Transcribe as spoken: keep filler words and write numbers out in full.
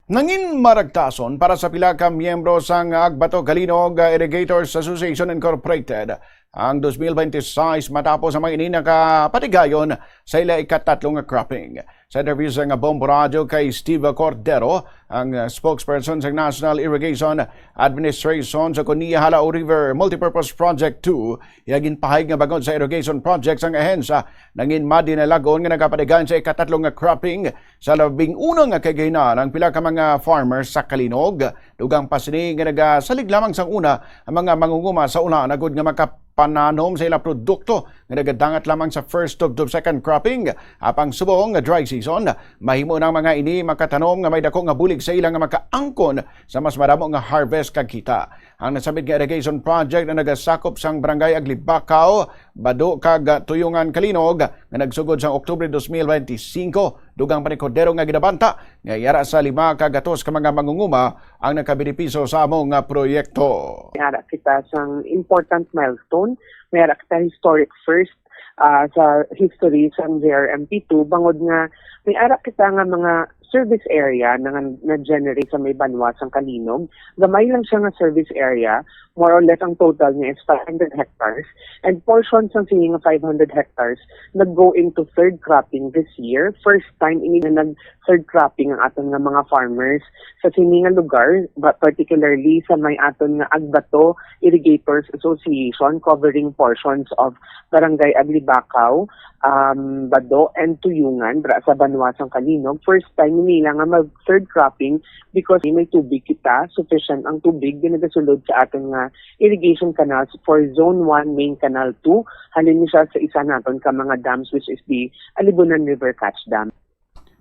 Nangin maragtason para sa pila ka miyembro sang Agbato Calinog Irrigators Association Incorporated ang twenty twenty-six matapos ang mga ini nakapatigayon sa ila ikatatlo nga cropping. Sa interview sa nga Bombo Radio kay Steve Cordero, ang spokesperson sa National Irrigation Administration sa Cunha Jalao River Multipurpose Project two, iya ginpahayag nga bangod sa irrigation project sang ahensya, nangin madinalagon nga nagapatigayon sa ikatatlo nga cropping sa labing una nga kagahinan ang pila ka mga farmers sa Calinog. Dugang pa sini nga nagasalig lamang sang una ang mga mangunguma sa ulan agud nga makapananom sa ila produkto nga nagadangat lamang sa first tubtob second cropping. Apang subong nga dry season, mahimo nang mga ini makatanom nga may dako nga bulig sa ila nga makaangkon sa mas madamo nga harvest kag kita. Ang nasabit nga irrigation project na nagasakop sang Barangay Aglibacao, Bado kag Tuyungan, Calinog, nga nagsugod sang Oktubre twenty twenty-five, dugang pa ni Cordero nga ginabanta nga yara sa lima ka gatos ka mga mangunguma ang nakabenepisyo sa amo nga proyekto. May ara kita sang important milestone, may ara kita historic first, ah, sa history sang J R M P two, bangod nga may ara kita nga mga service area na nga na-generate sa may banwa sang Calinog. Gamay lang siya nga service area, more or less ang total niya is five hundred hectares. And portion sang sini nga five hundred hectares nag-go into third cropping this year. First time ini nga nag-third cropping ang aton nga mga farmers sa sini nga lugar, but particularly sa may aton nga Agbato Irrigators Association, covering portions of Barangay Aglibacao, um, Bado, and Tuyungan, dira sa banwa sang Calinog. First time nila nga mag third cropping because may tubig kita, sufficient ang tubig nga nagasulod sa aton nga irrigation canals for Zone one Main Canal two. Halin ni siya sa isa naton ka mga dams, which is the Alibunan River Catch Dam.